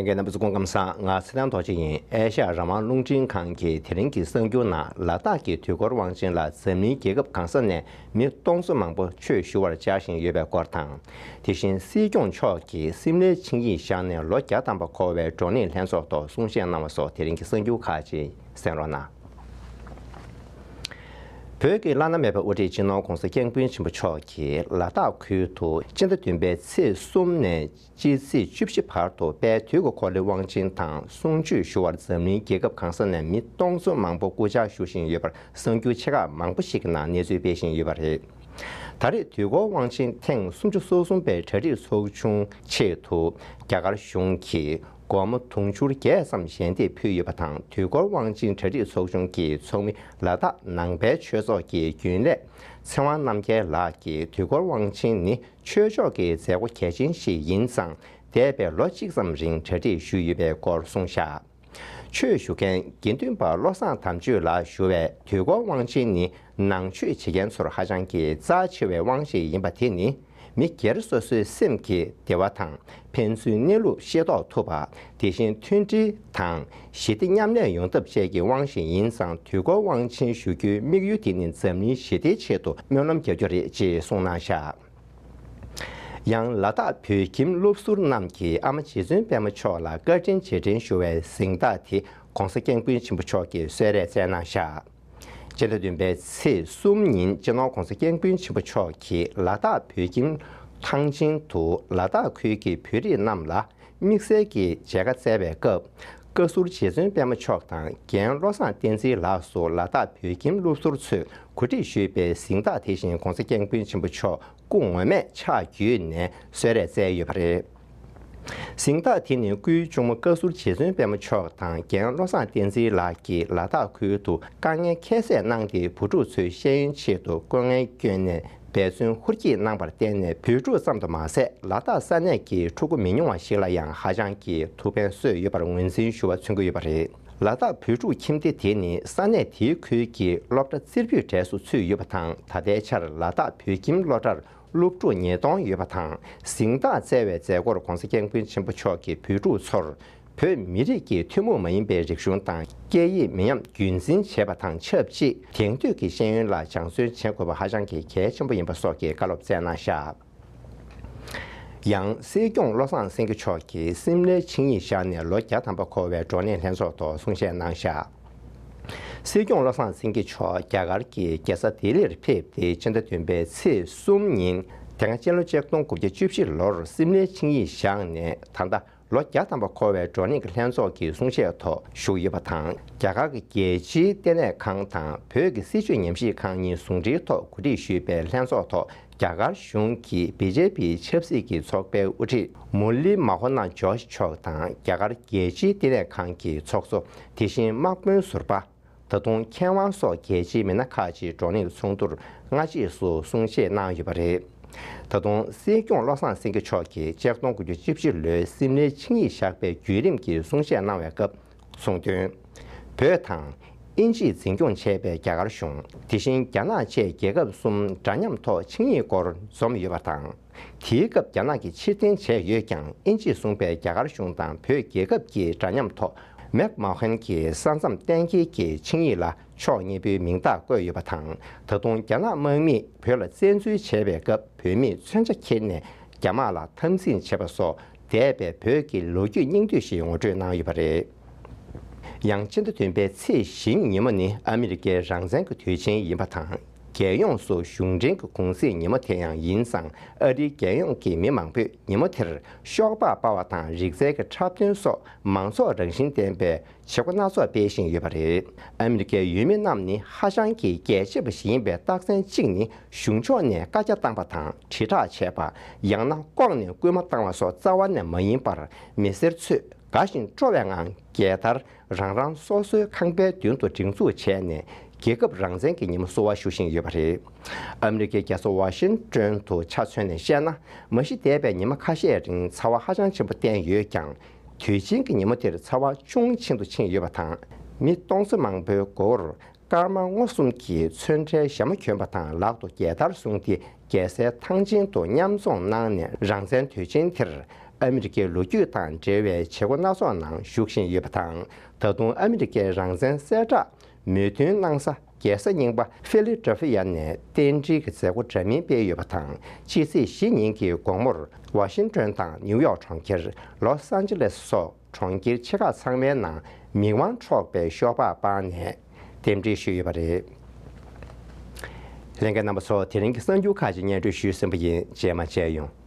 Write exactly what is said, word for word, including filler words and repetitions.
རྒན་རྣམ་པ་ཚོ་སྐུ་ཁམས་བཟང་། ང་ཚེ་བརྟན་རྡོ་རྗེ་ཡིན། ཨེ་ཤ་ཡ་རང་དབང་རླུང་འཕྲིན་ཁང་གིས་དེ་རིང་གི་གསར་འགྱུར་ནང་ལ་དྭགས་ཀྱི་དུས་འཁོར་དབང་ཆེན་ལ་འཛམ་གླིང་རྒྱལ་ཁབ་གང་ས་ནས་མི་སྟོང་ཚོ་མང་པོ་ཆོས་ཞུ་བར་བཅར་བཞིན་ཡོད་པའི་སྐོར་དང་། དེ་བཞིན་སྲིད་སྐྱོང་མཆོག་གིས་སིམ་ལའི་ཆིངས་ཡིག་བཞག་ནས་ལོ་བརྒྱ་ཐམ་པ་འཁོར་བའི་བགྲོ་གླེང་ལྷན་ཚོགས་ཐོག་གསུང་བཤད་གནང་བ་སོགས་དེ་རིང་གི་གསར་འགྱུར་ཁག་ཅིག་གསན་རོགས་གནང་། བོད་ཀྱི་བླ་ན་མེད་པའི་དབུ་ཁྲིད་སྤྱི་ནོར་༧གོང་ས་༧སྐྱབས་མགོན་ཆེན་པོ་མཆོག་གིས་ལ་དྭགས་ཁུལ་དུ་སྤྱི་ཟླ་བདུན་པའི་ཚེས་གསུམ་ནས་སྤྱི་ཚེས་བཅུ་བཞི་བར་དུ་དཔལ་དུས་ཀྱི་འཁོར་ལོའི་དབང་ཆེན་དང་གསུང་ཆོས་ཞུ་བར་འཛམ་གླིང་རྒྱལ་ཁབ་གང་ས་ནས་མི་སྟོང་ཚོ་མང་པོ་སྐུ་བཅར་ཞུ་བཞིན་ཡོད་པར་གསར་འགྱུར་ཆེ་ཁག་མང་པོ་ཞིག་གི་ནང་གནས་ཚུལ་སྤེལ་བཞིན་ཡོད་པ་རེད། ད་རེས་དུས་འཁོར་དབང་ཆེན་ཐེངས་སུམ་ཅུ་སོ་གསུམ་པའི་གྲ་སྒྲིག་ཚོགས་ཆུང་ཆེད་དུ་རྒྱ་གར་གཞུང་གིས་སྒོར་མོ་དུང་ཕྱུར་བརྒྱད་ཙམ་ཞལ་འདེབས་ཕུལ་ཡོད་པ་དང་། དུས་འཁོར་དབང་ཆེན་གྲ་སྒྲིག་ཚོགས་ཆུང་གི་ཚོགས་མི་ལ་དྭགས་ནང་པའི་ཆོས་ཚོགས་ཀྱི་རྒྱུན་ལས་ཚེ་དབང་རྣམ་རྒྱལ་ལགས་ཀྱིས། དུས་འཁོར་དབང་ཆེན་ནི་ཆོས་ཕྱོགས་ཀྱི་མཛད་སྒོ་གལ་ཆེན་ཞིག་ཡིན་ཙང་། འདས་པའི་ལོ་གཅིག་ཙམ་རིང་གྲ་སྒྲིག་ཞུས་ཡོད་པའི་སྐོར་གསུངས་བཞག་ཆོས་ཞུ་མཁན་དགེ་འདུན་པ་བློ་བཟང་དམ་ཆོས་ལགས་ཞུ་བས། དུས་འཁོར་དབང་ཆེན་ནི་ནང་ཆོས་བྱེད་མཁན་ཚོར་ཧ་ཅང་གི་རྩ་ཆེ་བའི་དབང་ཞིག་ཡིན་པ་དེ་ནི་མི་སྒེར་སོ་སོའི་སེམས་ཀྱི་བདེ་བ་དང་། ཕན་ཚུན་གནས་ལུགས་ཤེས་རྟོགས་ཐུབ་པ། དེ་བཞིན་མཐུན་སྒྲིལ་དང་ཞི་བདེ་མཉམ་གནས་ཡོང་ཐབས་བཅས་ཀྱི་དབང་ཞིག་ཡིན་ཙང་། དུས་འཁོར་དབང་ཆེན་ཞུ་རྒྱུའི་དམིགས་ཡུལ་དེ་ནི་འཛམ་གླིང་ཞི་བདེའི་ཆེད་དུ་སྨོན་ལམ་རྒྱག་རྒྱུ་རེད་ཅེས་གསུངས་གནང་བཞག་ཡང་ལ་དྭགས་བོད་ཁྱིམ་སློབ་ཟུར་རྣམས་ཀྱིས་ཨ་མ་རྗེ་བཙུན་པད་མ་མཆོག་ལ་བཀའ་དྲིན་རྗེས་དྲན་ཞུ་བའི་གཟེངས་རྟགས་དེ་༧གོང་ས་༧སྐྱབས་མགོན་ཆེན་པོ་མཆོག་གིས་གསོལ་རས་སྩལ་གནང་བཞག་སྤྱི་ཟླ་བདུན་པའི་ཚེས་གསུམ་ཉིན་སྤྱི་ནོར་༧གོང་ས་༧སྐྱབས་མགོན་ཆེན་པོ་མཆོག་གིས་ལ་དྭགས་བོད་ཁྱིམ་ཐང་ཆེན་དུ་ལ་དྭགས་ཁུལ་གྱི་བོད་རིགས་རྣམས་ལ་དམིགས་བསལ་གྱི་མཇལ་ཁ་བསྩལ་བའི་སྐབས། བཀའ་ཟུར་རྗེ་བཙུན་པད་མ་མཆོག་དང་རྒན་བློ་བཟང་བསྟན་འཛིན་ལགས་སུ་ལ་དྭགས་བོད་ཁྱིམ་སློབ་ཟུར་ཚོས་གོ་སྒྲིག་ཞུས་པའི་གཟེངས་རྟགས་དེ་བཞིན་༧གོང་ས་༧སྐྱབས་མགོན་ཆེན་པོ་མཆོག་སྐུ་ངོ་མས་ཕྱག་བརྒྱུད་ནས་གསོལ་རས་སྩལ་ཡོད་པ་རེད། གཟེངས་རྟགས་དེ་ནི་སྐུའི་གཅུང་མོ་བཀའ་ཟུར་རྗེ་བཙུན་པད་མ་མཆོག་དང་རྒན་བློ་བཟང་བསྟན་འཛིན་ལགས་ཀྱིས་ལ་དྭགས་ཁུལ་དུ་དཀའ་ངལ་ཁྱད་བསད་གནང་སྟེ། བུ་ཕྲུག་ཚོའི་ཤེས་ཡོན་ཆེད་དུ་སྐུ་ངལ་བསྐྱོན་ནས་འབད་བརྩོན་ཧུར་སྐྱེད་གནང་བར་བརྟེན་ནས། བོད་ཕྲུག་ཙམ་དུ་མ་ཟད། ལ་དྭགས་ས་གནས་ཀྱི་ཕྲུ་གུ་མི་ཉུང་བ་ཞིག་ལ་ཡང་ཧ་ཅང་གི་ཐུགས་ཕན་གསོས་ཡོད་པར་ངོས་འཛིན་ཞུ་བ་མཚོན་གྱི་ཡོད་པ་རེད། ལ་དྭགས་བོད་ཕྲུག་ཁྱིམ་སྡེ་དེ་ནི་ས་གནས་དེའི་ཁུལ་གྱི་སློབ་གྲྭ་རྩེ་ཕུད་གྲས་སུ་ཚུད་ཡོད་པ་དང་། ད་ལྟའི་ཆར་ལ་དྭགས་བོད་ཁྱིམ་སློབ་གྲྭར་སློབ་ཕྲུག་ཉིས་སྟོང་ཡོད་པ་དང་། གཟེངས་རྟགས་བསྩལ་བའི་མཛད་སྒོར་༧གོང་ས་༧སྐྱབས་མགོན་ཆེན་པོ་མཆོག་གིས་བོད་ཕྲུག་ཚོར་བོད་མི་རིགས་ཀྱི་ཐུན་མོང་མ་ཡིན་པའི་རིག་གཞུང་དང་སྐད་ཡིག་མི་ཉམས་རྒྱུན་འཛིན་བྱེད་པ་དང་ཆབས་ཅིག་དེང་དུས་ཀྱི་ཤེས་ཡོན་ལ་སྦྱང་བརྩོན་བྱེད་དགོས་པ་ཧ་ཅང་གི་གལ་ཆེན་པོ་ཡིན་པ་སོགས་ཀྱི་བཀའ་སློབ་སྩལ་གནང་བཞག་ཡང་སྲིད་སྐྱོང་བློ་བཟང་སེང་གེ་མཆོག་གིས་སིམ་ལའི་ཆིངས་ཡིག་བཞག་ནས་ལོ་བརྒྱ་ཐམ་པ་འཁོར་བའི་བགྲོ་གླེང་ལྷན་ཚོགས་ཐོག་གསུང་བཤད་གནང་བཞག་སྲིད་སྐྱོང་བློ་བཟང་སེང་གེ་མཆོག་རྒྱ་གར་གྱི་རྒྱལ་ས་ལྡི་ལིར་ཕེབས་ཏེ། སྤྱི་ཟླ་བདུན་པའི་ཚེས་གསུམ་ཉིན་དེ་སྔ་སྤྱི་ལོ་ཆིག་སྟོང་དགུ་བརྒྱ་བཅུ་བཞི་ལོར་སིམ་ལའི་ཆིངས་ཡིག་བཞག་ནས་ད་ལྟ་ལོ་བརྒྱ་ཐམ་པ་འཁོར་བའི་བགྲོ་གླེང་གི་ལྷན་ཚོགས་ཀྱི་གསུང་བཤད་ཐོག་ཞུགས་ཡོད་པ་དང་། རྒྱ་གར་གྱི་རྒྱལ་སྤྱིའི་ལྟེ་གནས་ཁང་དང་བོད་ཀྱི་སྲིད་བྱུས་ཉམས་ཞིབ་ཁང་གཉིས་ཟུང་འབྲེལ་ཐོག་གོ་སྒྲིག་ཞུས་པའི་ལྷན་ཚོགས་ཐོག་རྒྱ་གར་གཞུང་གི་བི་ཇེ་པི་ཆབ་སྲིད་ཀྱི་ཚོགས་པའི་དབུ་ཁྲིད་མུར་ལི་མ་ཧོ་ན་ཇོ་ཤི་མཆོག་དང་། རྒྱ་གར་རྒྱལ་སྤྱིའི་ལྟེ་གནས་ཁང་གི་ཚོགས་གཙོ། དེ་བཞིན་དམག་དཔོན་ཟུར་པ། ད་དུང་མཁས་དབང་སོགས་རྒྱལ་སྤྱིའི་མི་སྣ་ཁག་ཅིག་བགྲོ་གླེང་ཚོགས་འདུར་སྔ་རྗེས་སུ་གསུང་བཤད་གནང་ཡོད་པ་རེད། ད་དུང་སྲིད་སྐྱོང་བློ་བཟང་སེང་གེ་མཆོག་གིས་ཆིག་སྟོང་དགུ་བརྒྱ་བཅུ་བཞི་ལོའི་སིམ་ལའི་ཆིངས་ཡིག་བཞག་པའི་བརྒྱུད་རིམ་གྱི་གསུང་བཤད་གནང་བའི་སྐབས་གསུངས་དོན། བོད་དང་། དབྱིན་ཇིས་འཛིན་སྐྱོང་བྱས་པའི་རྒྱ་གར་གཞུང་། དེ་བཞིན་རྒྱ་ནག་བཅས་རྒྱལ་ཁབ་གསུམ་འདྲ་མཉམ་ཐོག་ཆིངས་ཡིག་སྐོར་འཛོམས་ཡོད་པ་དང་། དེའི་སྐབས་རྒྱ་ནག་གིས་ཕྱིར་འཐེན་བྱས་ཡོད་ཀྱང་། དབྱིན་ཇིས་བཟུང་པའི་རྒྱ་གར་གཞུང་དང་བོད་རྒྱལ་ཁབ་ཀྱིས་འདྲ་མཉམ་ཐོག་མེག་མོ་ཧན་གྱི་ས་མཚམས་གཏན་འཁེལ་གྱི་ཆིངས་ཡིག་ལ་ཕྱོགས་གཉིས་པོའི་མིང་རྟགས་བཀོད་ཡོད་པ་དང་། ད་དུང་རྒྱ་ནག་དམག་མིས་བོད་ལ་བཙན་འཛུལ་བྱས་པའི་སྐབས། བོད་མིས་མཚོན་ཆ་འཁྱེར་ནས་རྒྱ་དམག་ལ་འཐབ་འཛིང་བྱས་པ་སོགས། འདས་པའི་བོད་ཀྱི་ལོ་རྒྱུས་སྙིང་བསྡུས་ཤིག་ངོ་སྤྲོད་གནང་ཡོད་པ་རེད། ཡང་སྤྱི་ཟླ་བདུན་པའི་ཚེས་བཞི་ཉིན་མོ་ནི་ཨ་མི་རི་ཀའི་རང་བཙན་གྱི་དུས་ཆེན་ཡིན་པ་དང་། རྒྱལ་ཡོངས་སུ་གཞུང་འབྲེལ་གྱི་གུང་གསེང་ཉིན་མོ་དེ་ཡང་ཡིན་ཙང་། ཨ་རིའི་རྒྱལ་ཡོངས་ཀྱི་མི་མང་པོས་ཉིན་མོ་དེར་ཤོག་སྦག་སྤར་བ་དང་། རིག་རྩལ་གྱི་འཁྲབ་སྟོན་སོགས་མང་ཚོགས་རང་བཞིན་ལྡན་པའི་བྱེད་སྒོ་སྣ་ཚོགས་སྤེལ་བཞིན་ཡོད་པ་རེད། ཨ་མི་རི་ཀའི་ཡུལ་མི་རྣམས་ནི་ཧ་ཅང་གི་རྒྱལ་གཅེས་པ་ཞིག་ཡིན་པའི་རྟགས་མཚན་གཅིག་ནི། གཞུང་ཕྱོགས་ནས་བཀའ་རྒྱ་བཏང་བ་དང་དྲིལ་བསྒྲགས་བྱས་པ། ཡང་ན་ལྐོག་ནས་སྐུལ་མ་བཏང་བ་སོགས་རྩ་བ་ནས་མ་ཡིན་པར། མི་སེར་ཚོས་དགའ་ཞིང་སྤྲོ་བའི་ངང་རྒྱལ་དར་རང་རང་སོ་སོའི་ཁང་པའི་མདུན་དུ་སྒྲེང་འཛུགས་བྱས་ནས། རྒྱལ་ཁབ་རང་བཙན་གྱི་ཉིན་མོ་གསོལ་བ་ཞུ་བཞིན་ཡོད་པ་རེད། ཨ་མི་རི་ཀའི་རྒྱལ་ས་ཝ་ཤིང་ཏོན་དུ་ཆ་མཚོན་ནས་བཤད་ན། མ་གཞི་འདས་པའི་ཉི་མ་ཁ་ཤས་རིང་ཚ་བ་ཧ་ཅང་ཆེན་པོ་བསྟན་ཡོད་ཀྱང་། དུས་ཆེན་གྱི་ཉིན་མོ་དེར་ཚ་བ་ཅུང་ཆུང་དུ་ཕྱིན་ཡོད་པ་དང་། མི་སྟོང་ཚོ་མང་པོའི་མགོ་བོར་སྐར་མ་སྔོ་གསུམ་གྱི་ཚོན་ཁྲའི་ཞྭ་མོ་གྱོན་པ་དང་། ལག་ཏུ་རྒྱལ་དར་བཟུང་སྟེ། རྒྱལ་སའི་ཐང་ཆེན་དུ་མཉམ་འཛོམས་གནང་ནས། རང་བཙན་དུས་ཆེན་དེར་ ཨ་མི་རི་ཀའི་ལོ་རྒྱུས་དང་འབྲེལ་བའི་བྱེད་སྒོ་སྣ་ཚོགས་ནང་ཞུགས་བཞིན་ཡོད་པ་དང་། ད་དུང་ཨ་མི་རི་ཀའི་རང་བཙན་གསལ་བསྒྲགས་མོས་མཐུན་གནང་ས་རྒྱལ་ས་རྙིང་པ་ཕི་ལི་ཌེལ་ཕི་ཡ་ནས་རྟེན་འབྲེལ་གྱི་མཛད་སྒོ་འདྲ་མིན་སྤེལ་ཡོད་པ་དང་། ཕྱི་ཚེས་བཞི་ཉིན་གྱི་དགོང་མོར་ཝ་ཤིང་ཏོན་དང་ནིའུ་ཡོག་གྲོང་ཁྱེར། ལོས་ཨན་ཇེ་ལེས་སོགས་གྲོང་ཁྱེར་ཆེ་ཁག་ཚང་མའི་ནང་མིག་དབང་འཕྲོག་པའི་ཤོག་སྦག་སྤར་ནས་རྟེན་འབྲེལ་ཞུས་ཡོད་པ་རེད། ལྷན་རྒྱས་རྣམ་པ་ཚོ། དེ་རིང་གི་གསར་འགྱུར་ཁག་ཅིག་སྙན་སྒྲོན་ཞུས་ཟིན་པ་ཡིན། རྗེས་མ་མཇལ་ཡོང་།